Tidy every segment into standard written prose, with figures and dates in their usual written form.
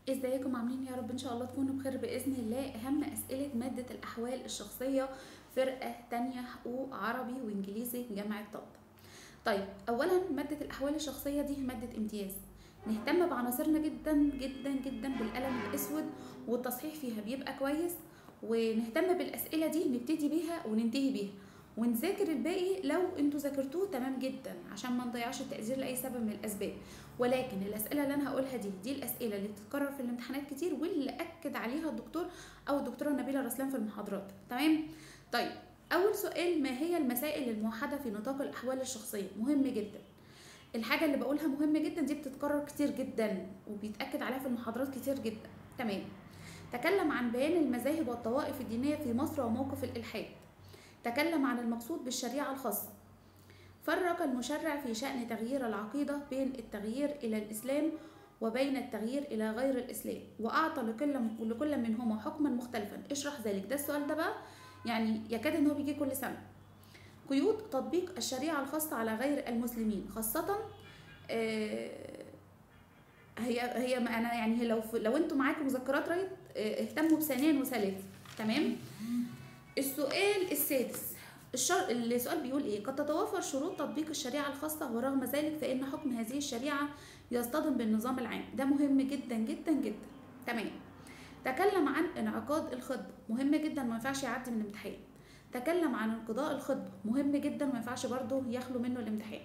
ازيكم عاملين؟ يا رب ان شاء الله تكونوا بخير باذن الله. اهم اسئلة مادة الاحوال الشخصية فرقه تانية حقوق عربي وانجليزي جامعه طنطا. طيب اولا مادة الاحوال الشخصية دي مادة امتياز، نهتم بعناصرنا جدا جدا جدا بالقلم الاسود، والتصحيح فيها بيبقى كويس، ونهتم بالاسئلة دي نبتدي بيها وننتهي بيها، ونذاكر الباقي لو انتوا ذاكرتوه تمام جدا عشان ما نضيعش التقدير لاي سبب من الاسباب. ولكن الاسئلة اللي انا هقولها دي الاسئلة اللي بتتكرر في الامتحانات كتير، واللي اكد عليها الدكتور او الدكتورة نبيلة رسلان في المحاضرات. تمام؟ طيب اول سؤال، ما هي المسائل الموحدة في نطاق الاحوال الشخصية؟ مهم جدا، الحاجة اللي بقولها مهم جدا دي بتتكرر كتير جدا وبيتاكد عليها في المحاضرات كتير جدا. تمام. تكلم عن بيان المذاهب والطوائف الدينية في مصر وموقف الالحاد. تكلم عن المقصود بالشريعة الخاصة. فرق المشرع في شأن تغيير العقيدة بين التغيير إلى الإسلام وبين التغيير إلى غير الإسلام، وأعطى لكل منهما حكما مختلفا، اشرح ذلك. ده السؤال ده بقى يعني يكاد إن هو بيجي كل سنة. قيود تطبيق الشريعة الخاصة على غير المسلمين، خاصة هي أنا يعني لو أنتوا معاكم مذكرات رايت اهتموا بثانيا وثالثا. تمام. السؤال السادس، السؤال بيقول ايه؟ قد تتوافر شروط تطبيق الشريعة الخاصة ورغم ذلك فإن حكم هذه الشريعة يصطدم بالنظام العام. ده مهم جدا جدا جدا. تمام. تكلم عن انعقاد الخطبة، مهم جدا ما ينفعش يعدي من الامتحان. تكلم عن انقضاء الخطبة، مهم جدا ما ينفعش برضه يخلو منه الامتحان.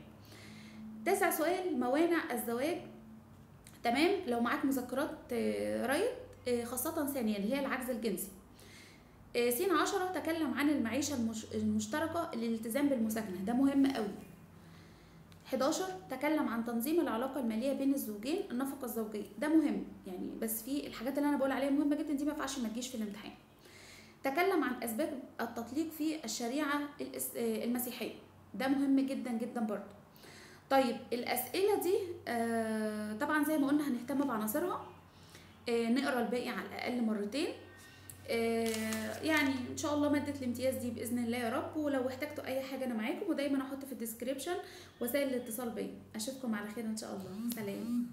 تاسع سؤال، موانع الزواج. تمام، لو معاك مذكرات رايت خاصة ثانيا اللي هي العجز الجنسي. سين 10 تكلم عن المعيشة المشتركة للالتزام بالمساكنة، ده مهم قوي. 11 تكلم عن تنظيم العلاقة المالية بين الزوجين، النفقة الزوجية، ده مهم يعني، بس في الحاجات اللي أنا بقول عليها مهمة جدا دي ما ينفعش ما تجيش في الامتحان. تكلم عن أسباب التطليق في الشريعة المسيحية، ده مهم جدا جدا برضه. طيب الأسئلة دي طبعا زي ما قلنا هنهتم بعناصرها، نقرأ الباقي على الأقل مرتين. يعني ان شاء الله مادة الامتياز دي باذن الله يا رب. ولو احتجتوا اي حاجة انا معاكم، ودايما احط في ال description وسائل الاتصال بيا. اشوفكم على خير ان شاء الله. سلام.